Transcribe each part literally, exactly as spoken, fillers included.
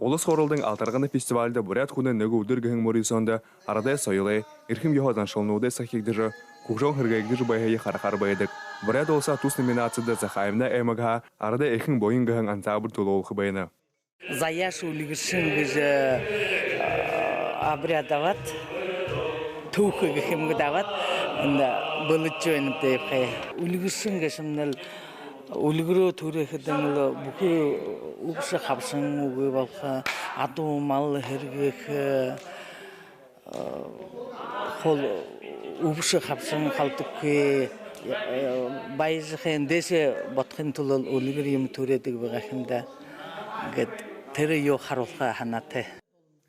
Улас хоорондын «Алтаргана» фестивальда «Буряад хүнэй нэгэ үдэр» гэһэн мүрысөөндэ арадай соёлой, эрхим ёһо заншалнуудай сахигдажа, хүгжөөн хэрэглэгдэжэ байһые харахаар байдаг. Буряад уласаа тус номинацида Захааминай аймагһаа арадай «Эхын буян» гэһэн ансамбль түлөөлхэ байна. Заяаш, үльгэршэн гэжэ, э, обряд абаад, түүхэ гэхэ юм гү, абаад, эндэ бэлэджэ байнабди ябахаа. Үльгэршэн гээшэмнай лэ үльгэрөө түрэхэдэнь лэ бүхы үбшэ хабшан үгы болохо, адуу мал һэргэхэ, э, хол үбшэ хабшан халдахагүй, э, баяжа хэн дээшээ бодохын тула үльгэр юумэ түрээдэг байгаа юм даа гээд, тэрэ юу харуулха һанаатай.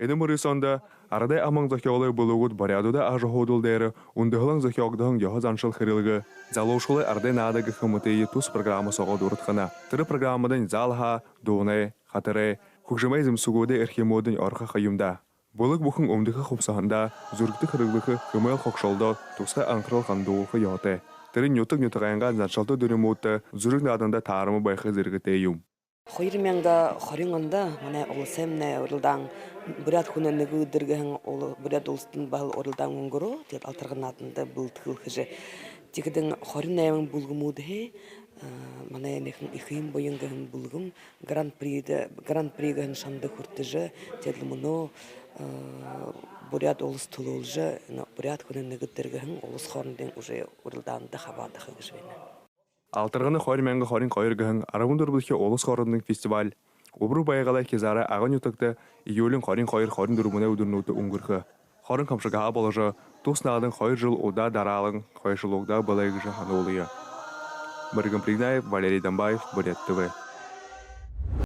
Энэ мүрысөөндэ арадай аман зохёолой бүлэгүүд буряадуудай ажаһуудал дээрэ үндэһэлэн зохёогдоһон ёһо заншал хэрэглэгээ, залуушуулай арадай наада гэхэ мэтые тус программа соогоо дурадхана. Тэрэ программадань залһаа, дуунай, хатарай, хүгжэмэй зэмсэгүүдэй эрхимүүдынь орохо ха юм даа. Бүлэг бүхэн үмдэхэ хубсаһандаа, зүргэдэ хэрэглэхэ хэмэл хогшолдоо тусхай анхарал хандуулха ёһотой. Тэрэнь нютаг нютагайнгаа заншалта дүримүүдтэ, зүргэ нааданда таарама байха зэргэтэй юм. Хоёр мянга хорин ондо манай уласаймнай урилдаан, «Буряад хүнэй нэгэ үдэр» гэһэн ула-, Буряад уластань баһал урилдаан үнгэрөө, тиигээд «Алтаргана» нааданда бэлэдхэл хэжэ. Тиихэдэнь хорин найман бүлгэмүүдһээ, э, манай нэгэ «Эхын буян» гэһэн бүлгэм гран-придэ, гран-при гэһэн шанда хүртэжэ, тиигээд лэ мүнөө, э, Буряад улас түлөөлжэ, энэ «Буряад хүнэй нэгэ үдэр» гэһэн улас хоорондын уже урилдаанда хабаадаха гэжэ байна. «Алтаргана хоёр мянга хорин хоёр» гэһэн арбан дүрбэдэхи улас хоорондын фестиваль Үбэр Байгалай хизаарай Агын нютагта июлиин хорин хоёр, хорин дүрбэнэй үдэрнүүдтэ үнгэрхэ. Хорин хамшагһаа боложо, тус наадан хоёр жэл удаа дараалан хойшологдоо бэлэй гэжэ һануулая. Мэргэн Пригнаев, Валерий Дамбаев, Буряад ТВ.